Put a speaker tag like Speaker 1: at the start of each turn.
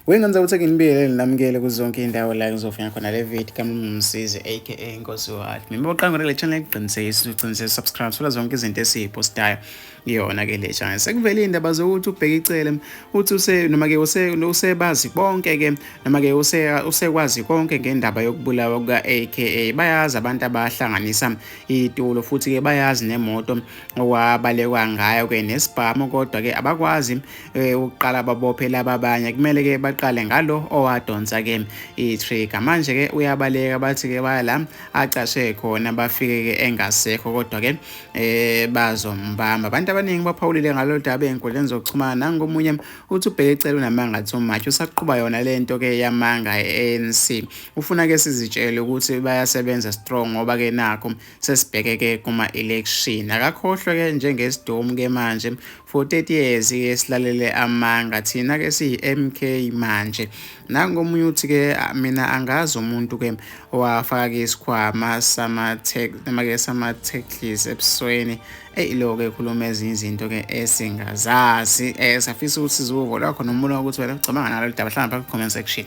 Speaker 1: Wengenza ukuthi nginibiyelele namukele kuzo zonke iy'ndawo la ngizofika khona le video kaMumsizi aka Nkosi Wathi. Mina boqanga le channel, iqinisekisa uqinisekisa subscribe, thola zonke izinto esiyipostayo iyona ke le channel. Sekuvele iy'ndaba zokuthi uBheki Cele uthi use noma ke usebazi bonke ke noma ke usekwazi konke ngendaba yokubulawa kuka-AKA. Bayazi abantu abahlanganisa itulo, futhi ke bayazi nemoto okwabalekwa ngayo ke nesibhamu, kodwa ke abakwazi ukuqala babophe laba abanye. Kumele ke baqale ngalo owadonsa ke i-trigger. Manje ke uyabaleka, bathi ke baya la acashe khona, bafike ke engasekho, kodwa ke bazombamba. Abantu abaningi baphawulile ngalolu daba ey'nkundleni zokuxhumana. Nangomunye uthi uBheki Cele unamanga too much, usaqhuba yona lento ke yamanga e-ANC. Ufuna ke sizitshele ukuthi bayasebenza strong, ngoba ke nakho sesibheke ke kuma-election. Akakhohlwe ke njengesidomu ke manje, for 30 years ke silalele amanga thina ke siyi-MK manje. Nangomunye uthi ke mina angazi umuntu ke owafaka ke isikhwama sama-tax noma ke sama-taxis ebusweni. Eyi, lo ke khuluma ezinye izinto ke esingazazi. Safisa ukuthi sizuvo lwakho nombono ukuthi wena ucabanga ngalolu daba. Hlangana phakathi comment section.